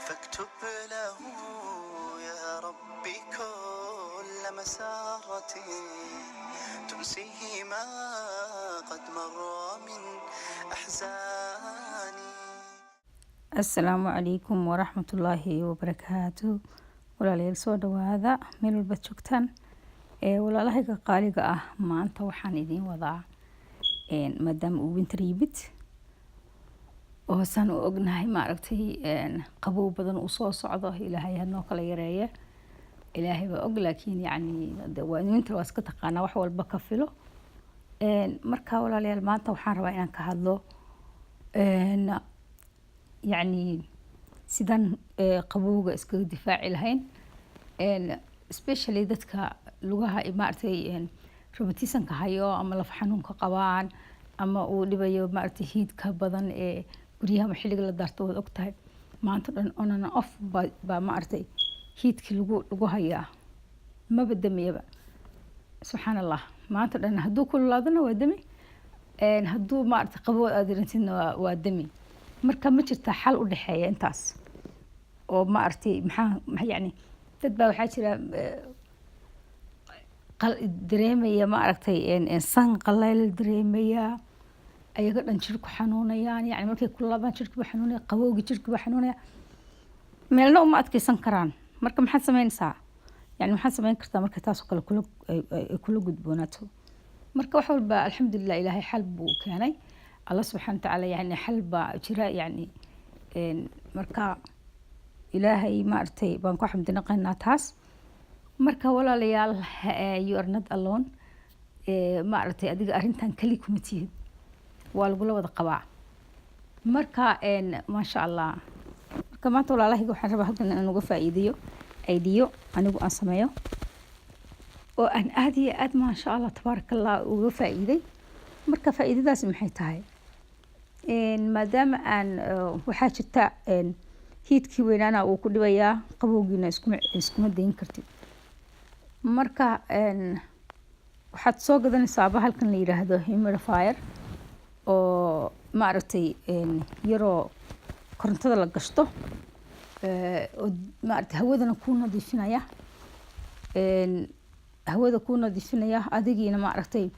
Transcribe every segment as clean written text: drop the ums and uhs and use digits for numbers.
فاكتب له يا ربي كل مسارة تنسيه ما قد مر من أحزاني. Asalaamu calaykum waraxmatullaahi wabarakaatu. Walaalayaal, soo dhawaada meel walbaad joogtaan. Ee walaalahayga qaaliga ah, maanta waxaan idiin wadaa, maadaama uu winter yimid oo saan u ognahay, maaragtay, qabow badan uu soo socdo. Ilaahay hanoo kala yareeya, Ilaahay baa og, laakiin yacni de waa winter, waa iska taqaanaa, wax walba ka filo. Marka walaalayaal, maanta waxaan rabaa inaan ka hadlo yacni sidan qabowga iskaga difaaci lahayn, especially dadka lugaha, maaragtay, rheumatism-ka hayo ama laf xanuunka qabaan ama uu dhibayo, maaragtay, heat-ka badan ee guryaha ama xilliga la daarto. Waad ogtahay, maanta dhan on and off baa maaragtay heat-kii lagu hayaa, maba damiyaba. Subxaan Allah, maanta dhan hadduu kululaadona waa dami, hadduu maaragtay qabow aad darentidna waa dami. Marka ma jirta xal u dhexeeya intaas oo maaragtay maxaa yacni dad baa waxaa jira dareemaya, maaragtay, san qallayl dareemaya, ayaga dhan jirku xanuunayaan. Yani markay kululaadaan jirkiiba xanuunaya, qabowgii jirkiiba xanuunaya, meelna uma adkeysan karaan. Marka maxaad sameynaysaa? Yani maxaad sameyn kartaa marka taasoo kale kula ay kula gudboonaato? Marka wax walba, alxamdulilah, Ilaahay xal buu keenay, Allah subxaana watacaala. Yani xal baa jira. Yani marka Ilaahay, maaragtay, baan ku xamdinaqaynaa taas. Marka walaalayaal, you are not alone. Maaragtay, adiga arrintan keli kuma tihid, waa lagula wada qabaa. Marka maasha Allah, marka maanta walaalahayga waxaan rabaa halkan inaan uga faa'iideeyo idea anigu aan sameeyo oo aan aad iyo aad, maasha Allah, tabaaraka Allah, uga faa'iiday. Marka faa'iidadaasi maxay tahay? Maadaama aan waxaa jirta heat-kii weynaana uu ku dhibayaa, qabowgiina iskuma dayn kartid. Marka waxaad soo gadanaysaa bahalkan la yiraahdo humidifier oo, maaragtay, yaroo korontada la gashto oo, maaragtay, hawadana kuu nadiifinaya, hawada kuu nadiifinaya, adigiina, maaragtay,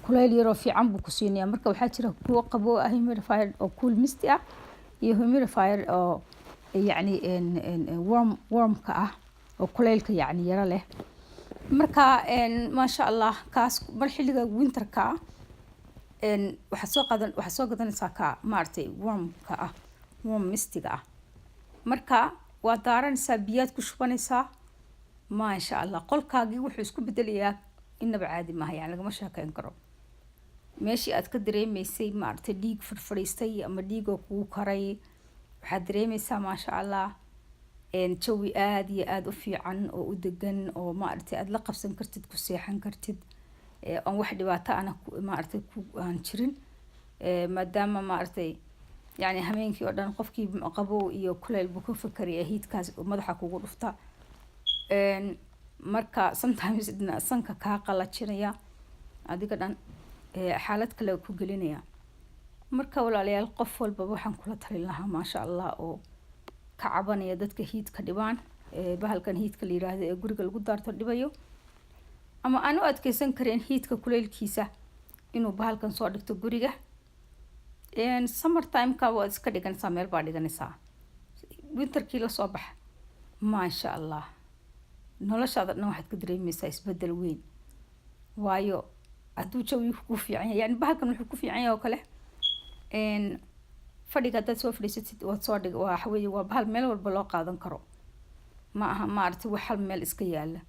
kulayl yaroo fiican buu ku siinaya. Marka waxaa jira kuwo qabow ah, humidifier oo cool mist ah iyo humidifier oo yacni warm-ka ah oo kulaylka yacni yaro leh. Marka maasha Allah, kaas mar xilliga winterka ah waxaad soo gadanaysaa ka, maaragtay, warm-ka ah, warm mist-iga ah. Marka waad daaranaysaa, biyaad ku shubanaysaa. Maasha Allah, qolkaagii wuxuu isku bedelayaa inaba caadi maaha, yani lagama sheekeyn karo. Meeshii aad ka dareemeysay, maaragtay, dhiig fadhfadhiistay ama dhiigoo kugu karay, waxaad dareemeysaa, maasha Allah, jawi aada iyo aada u fiican oo u degan oo, maaragtay, aada la qabsan kartid, ku seexan kartid, aan wax dhibaato ana, maaragtay, ku aan jirin, maadaama, maaragtay, yani hameenkii oo dhan qofkii qabow iyo kuleyl buu ka fakaraya, heat-kaas madaxa kugu dhufta. Marka sometimes sanka kaa qalajinaya, adiga dhan xaalad kale ku gelinaya. Marka walaalayaal, qof walbaba waxaan kula talin lahaa, maasha Allah, oo ka cabanaya dadka heat-ka dhibaan, bahalkan heat-ka la yiraahdo ee guriga lagu daarto dhibayo ama aan u adkeysan karin heat-ka kuleylkiisa, inuu bahalkan soo dhigto guriga. Summer time-ka waad iska dhiganaysaa, meel baa dhiganaysaa. Winterkii lasoo baxa, maasha Allah, noloshaada dhan waxaad ka dareemeysaa isbedel weyn. Waayo, hadduu jawigu ku fiican yahay, yani bahalkan wuxuu ku fiican yahay oo kale, fadhiga haddaad soo fadhiisatid, waad soo dhig. Waxa weeye waa bahal meel walba loo qaadan karo, ma aha, maaragtay, wax hal meel iska yaala.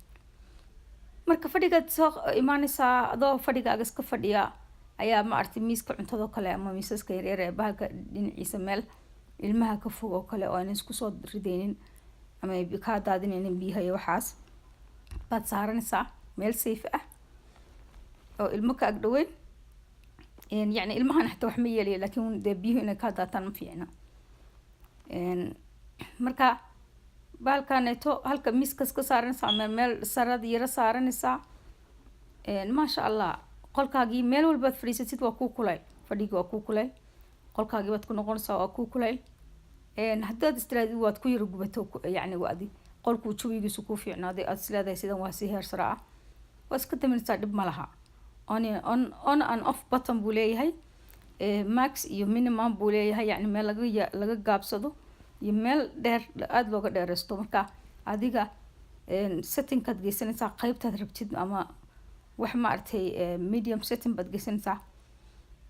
Marka fadhigaad soo imaaneysaa, adoo fadhigaaga iska fadhiya ayaa, maaragtay, miiska cuntadoo kale ama miisaska yaryar ee bahalka dhinaciisa, meel ilmaha ka fog oo kale oo aynan isku soo rideynin ama ay kaa daadinaynin biyaha iyo waxaas, baad saaranaysaa meel safe ah oo ilmo ka ag dhaweyn. Yacni ilmahan xataa wax ma yeelaya, laakiin dee biyuhu inay kaa daataan ma fiicna. Marka bahalkaneeto halka miiskas ka saaranaysaa, meel sarad yaro saaranaysaa. Maasha Allah, qolkaagii meel walbaad fadhiisatid waa kuu kulayl, fadhigii waa kuu kulayl, qolkaagii baad ku noqonaysaa, waa kuu kulayl. Haddaad istiraadid waad ku yara gubato, yacni waadi qolkuu jawigiisu ku fiicnaaday, aad isleedahay sidan waa si heer sare ah, waa iska daminaysaa, dhib ma laha. On and off button buu leeyahay, max iyo minimum buu leeyahay, yacni meel laga gaabsado iyo meel dheer aada looga dheereysto. Marka adiga settingkaad geysanaysaa qeybtaad rabtid, ama wax maaragtay medium setting baad geysanaysaa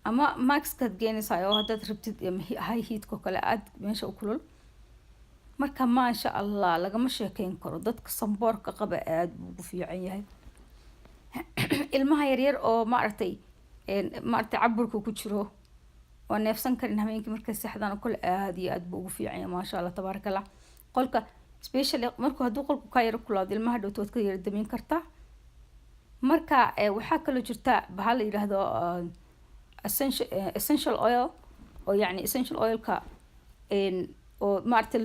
ama maxkaad geynaysaa, oo haddaad rabtid high heatka oo kale aada meesha u kulul. Marka maasha Allah, lagama sheekeyn karo. Dadka samboorka qaba aada buu ugu fiican yahay. Ilmaha yaryar oo maaragtay caburka ku jiro oo neefsan karin habeenkii markay seexdaan oo kale, aada iyo aada buu ugu fiican yahay, maasha Allah, tabaaraka Allah. Qolka specially markuu hadduu qolku kaa yaro kulaado, ilmaha dhowto waad ka yara damin kartaa. Marka waxaa kaloo jirta bahal la yidhaahdo essential oil, oo yacni essential oilka oo maaragtay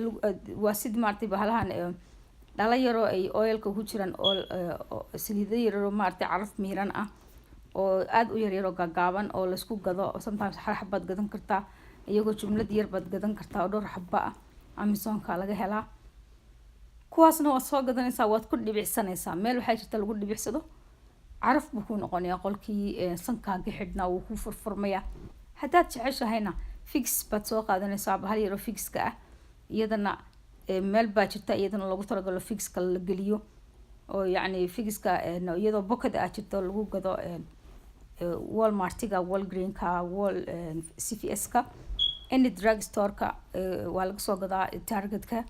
waa sid maaragtay bahalahan dhala yaroo ay oilka ku jiraan, oo saliido yaroo maaragtay caraf miiran ah oo aada u yaryar oo gaagaaban oo laisku gado. Sometimes hal xabaad gadan kartaa, iyagoo jumlad yar baad gadan kartaa oo dhowr xaba ah, Amazonka laga helaa. Kuwaasna waad soo gadanaysaa, waad ku dhibicsanaysaa. Meel waxaa jirta lagu dhibicsado, caraf buu ku noqonayaa qolkii, sankaaga xidhnaa wuu ku furfurmaya. Haddaad jeceshahayna Vicks baad soo qaadanaysaa, bahal yaroo Vickska ah. Iyadana meel baa jirta iyadana loogu talagalo Vickska la geliyo, oo yacni Vickska iyadoo pocket ah jirta oo lagu gado Walmartiga, Walgreenka, wall CVS-ka, any drug store-ka waa laga soo gadaa, Targetka.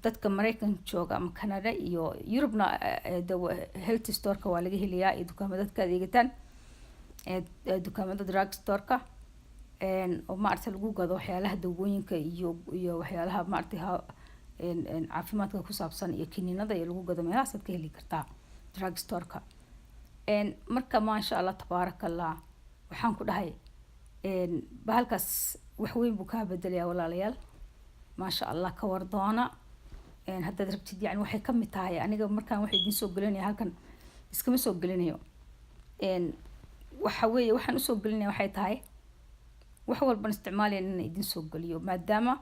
Dadka Mareykan jooga ama Canada iyo Yurubna health storeka waa laga helayaa iyo dukaamada dadka adeegataan, dukaamada drug storeka oo maaragtay lagu gado waxyaalaha dawooyinka iyo waxyaalaha maaragtay caafimaadka ku saabsan iyo kiniinada iyo lagu gado, meelahaasaad ka heli kartaa drug storeka. Marka maasha Allah, tabaaraka Allah, waxaan ku dhahay bahalkaas wax weyn buu kaa bedelayaa, walaalayaal. Maasha Allah, ka war doona haddaad rabtid. Yani waxay kamid tahay, aniga markaan waxa idiin soo gelinaya halkan iskama soo gelinayo. Waxa weeye waxaan usoo gelinaya waxay tahay wax walban isticmaalaya inaan idin soo geliyo, maadaama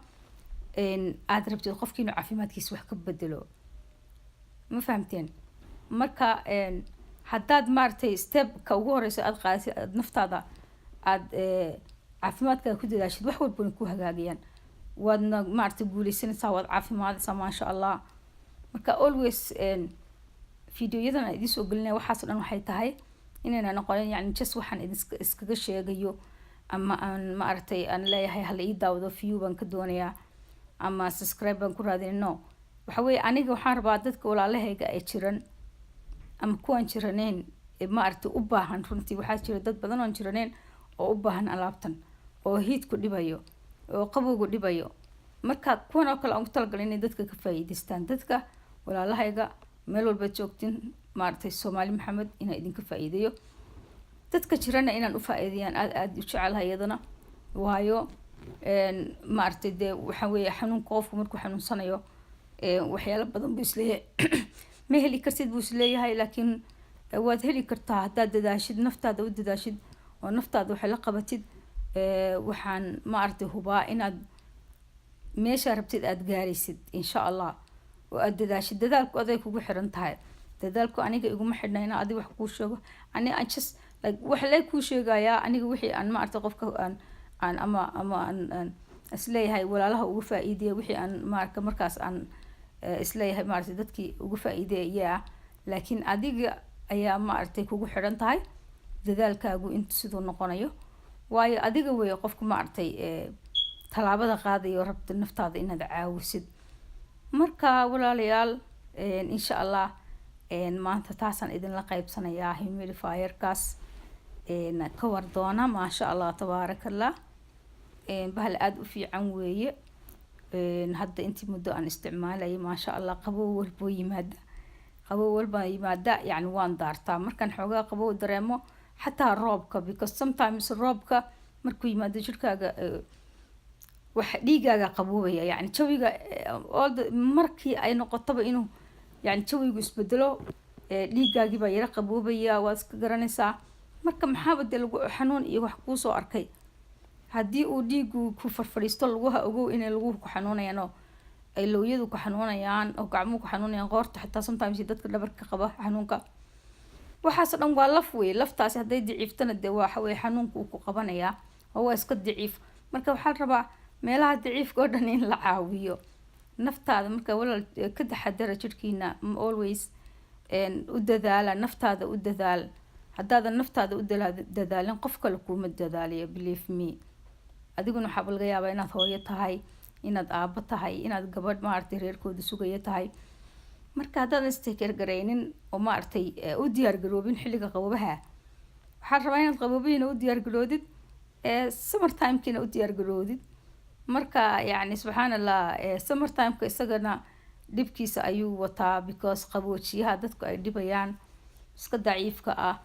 aad rabtid qofki inuu caafimaadkiisa wax ka bedelo. Ma fahamteen? Marka haddaad maaragtay stepka ugu horeysa aad qaadasid, aad naftaada aad caafimaadkaaga ku dadaashid, wax walbana ku hagaagayaan, waadna maaragtay guuleysanaysaa, waad caafimaadaysaa, maasha Allah. Marka always videoyadan aan idiin soo gelinaya waxaas o dhan waxay tahay inayna noqonin yani just waxaan idin iskaga sheegayo ama aan maaragtay aan leeyahay hala ii daawado, view baan ka doonayaa ama subscribe baan ku raadinay. No, waxa weeye aniga waxaan rabaa dadka walaalahayga ay jiran ama kuwaan jiraneyn maaragtay u baahan. Runtii waxaa jira dad badan oon jiraneyn oo u baahan alaabtan, oo heatku dhibayo oo qabowgu dhibayo. Marka kuwan oo kale aan ugu talagalay inay dadka ka faa'iideystaan, dadka walaalahayga meel walbaad joogtin, maaragtay Soomaali Maxamed, inaan idinka faa'iideeyo. Dadka jirana inaan u faa'iideeyaan aada aada u jecelahay iyadana, waayo maaragtay dee waxaa weeye xanuunka qofku markuu xanuunsanayo waxyaalo badan buu isleeyahay ma heli kartid buu isleeyahay, laakiin waad heli kartaa haddaad dadaashid, naftaada u dadaashid oo naftaada waxay la qabatid. Waxaan maaragtay hubaa inaad meeshaa rabtid aada gaaraysid, insha Allah, oo aada dadaashid. Dadaalku aday kugu xiran tahay, dadaalku aniga iguma xidhna inaan adiga wax kuu sheego. Ani I just like wax lay kuu sheegayaa aniga wixii aan maaragtay qofka aan ama aan isleeyahay walaalaha uga faa'iideeya, wixii aan maarka markaas aan isleeyahay maaragtay dadkii uga faa'iideeya. Laakiin adiga ayaa maaragtay kugu xidhan tahay dadaalkaagu inta siduu noqonayo, waayo adiga wey qofka maaragtay tallaabada qaadayo, rabta naftaada inaad caawisid. Marka walaalayaal, insha Allah maanta taasaan idinla qaybsanayaa, humidifierkaas ka war doona. Maasha Allah, tabaaraka Allah, bahal aada u fiican weeye. Hadda intii muddo aan isticmaalayay, maasha Allah, qabow walboo yimaada, qabow walbaa yimaada, yacni waan daartaa markaan xoogaa qabow dareemo, xataa roobka, because sometimes roobka markuu yimaado jirkaaga waxa dhiigaaga qaboobaya, yani jawiga all the markii ay noqotaba inuu yani jawigu isbedelo, dhiiggaagii baa yara qaboobaya, waad iska garanaysaa. Marka maxaaba dee lagu xanuun iyo wax kuusoo arkay. Haddii uu dhiigu ku farfadhiisto lugaha, ogow inay luguhu ku xanuunayaan oo ay lowyadu ku xanuunayaan oo gacmuhu ku xanuunayaan, qoorta xitaa sometimes, dadka dhabarka qaba xanuunka. Waxaasoo dhan waa laf wey. Laftaasi hadday daciiftana, dee waxa weye xanuunka uu ku qabanayaa oo waa iska daciif. Marka waxaa la rabaa meelaha daciifka oo dhan in la caawiyo naftaada. Marka walaal, ka taxadara jirkiina always, u dadaala naftaada, u dadaal. Haddaadan naftaada u dadaalin, qof kale kuuma dadaalayo, believe me. Adiguna waxaaba laga yaabaa inaad hooyo tahay, inaad aabo tahay, inaad gabadh maaragtay reerkooda sugaya tahay. Marka haddaadan is take care garaynin oo maaragtay u diyaar garoobin xilliga qabobaha, waxaa rabaa inaad qaboobihiina u diyaar garoodid, summer timekiina u diyaar garoodid. Marka yacni, subxaan Allah, summer timeka isagana dhibkiisa ayuu wataa, because qaboojiyaha dadku ay dhibayaan iska daciifka ah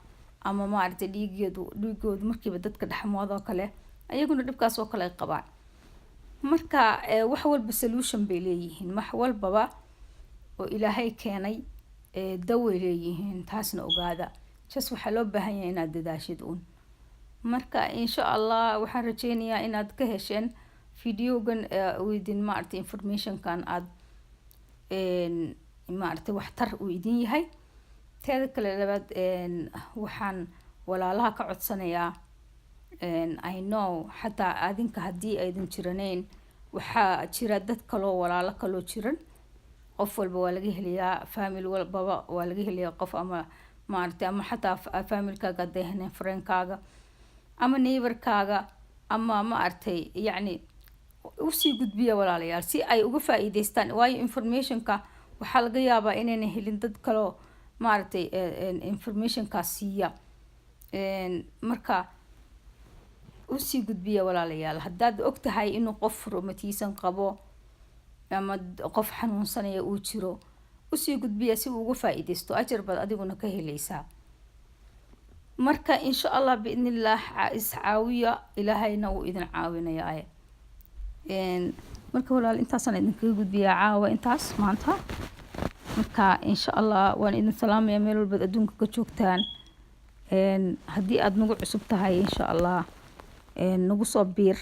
ama maaragtay dhiigeedu dhiigoodu markiiba dadka dhexmoodoo kale, ayaguna dhibkaas oo kale ay qabaan. Marka wax walba solution bay leeyihiin. Wax walbaba oo Ilaahay keenay daway leeyihiin, taasna ogaada. Just waxaa loo baahan yahay inaad dadaashid uun. Marka insha Allah waxaan rajeynayaa inaad ka hesheen videogan, uu idin maaragtay informationkan aad maaragtay waxtar uu idin yahay. Teeda kale labaad, waxaan walaalaha ka codsanayaa, I know xataa adinka haddii aydan jiranayn, waxaa jira dad kaloo walaalo kaloo jiran. Qof walba waa laga helayaa, family walbaba waa laga helayaa qof ama maaragtay ama xataa familkaaga hadday haneen, friendkaaga ama neighborkaaga ama maaragtay, yacni usii gudbiya walaalayaal, si ay uga faa-iideystaan. Waayo informationka waxaa laga yaabaa inayna helin dad kaloo maaragtay informationkaas siiya. Marka usii gudbiya walaalayaal. Haddaad og tahay inuu qof rheumatism qabo ama qof xanuunsanaya uu jiro, usii gudbiya si uu uga faa-iideysto. Ajar baad adiguna ka heleysaa. Marka insha Allah biidnillaah iscaawiya, Ilaahayna wuu idin caawinayaa. Marka walaal, intaasaan idinkaga gudbiyaa caawa, intaas maanta. Marka insha Allah waan idin salaamaya meel walbaad adduunka ka joogtaan. Haddii aada nagu cusub tahay, insha Allah nagu soo biir.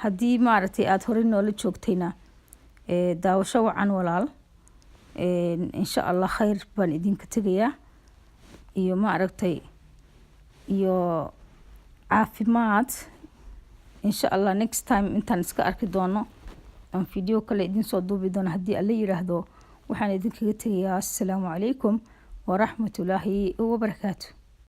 Haddii maaragtay aada horey noola joogtayna, daawasho wacan walaal. Insha Allah khayr baan idinka tegayaa iyo maaragtay iyo caafimaad. Insha Allah next time intaan iska arki doono, aan video kale idin soo duubi doono haddii Alla yiraahdo, waxaan idinkaga tegayaa assalaamu calaykum waraxmatullaahi wabarakaatu.